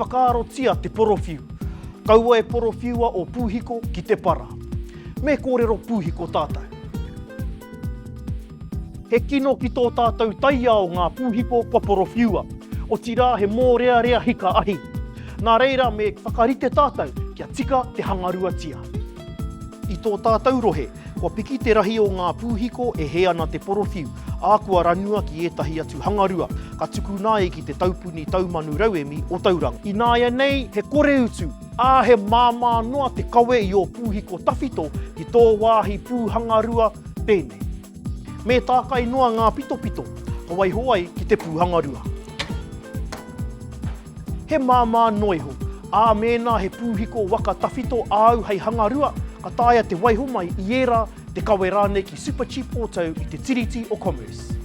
whakaarotia te porowhiu. Kaua e porowhiua ō pūhiko ki te para. Me kōrero pūhiko tātou. He kino ki tō tātou taiao ngā pūhiko kua porowhiua. Otirā he mōrearea hika ahi. Nā reira me whakarite tātou kia tika te hangaruatia. I tō tātou rohe, kua piki te rahi o ngā pūhiko e hē ana te porowhiu, ā, kua ranua ki ētahi atu hangarua, ka tukuna ai ki te taupuni taumanu rauemi o Tauranga. Ināianei, he koreutu, ā, he māmā noa te kawe i ō pūhiko tawhito ki tō wāhi pūhangarua pēnei. Me tākai noa ngā pitopito, ka waiho ai ki te pūhangarua. He māmā noa iho, ā, mēnā he pūhiko waka tawhito āu hei hangarua, ka taea te waiho mai i ērā, te kawe rānei ki Supercheap Auto i te Tiriti o Commerce.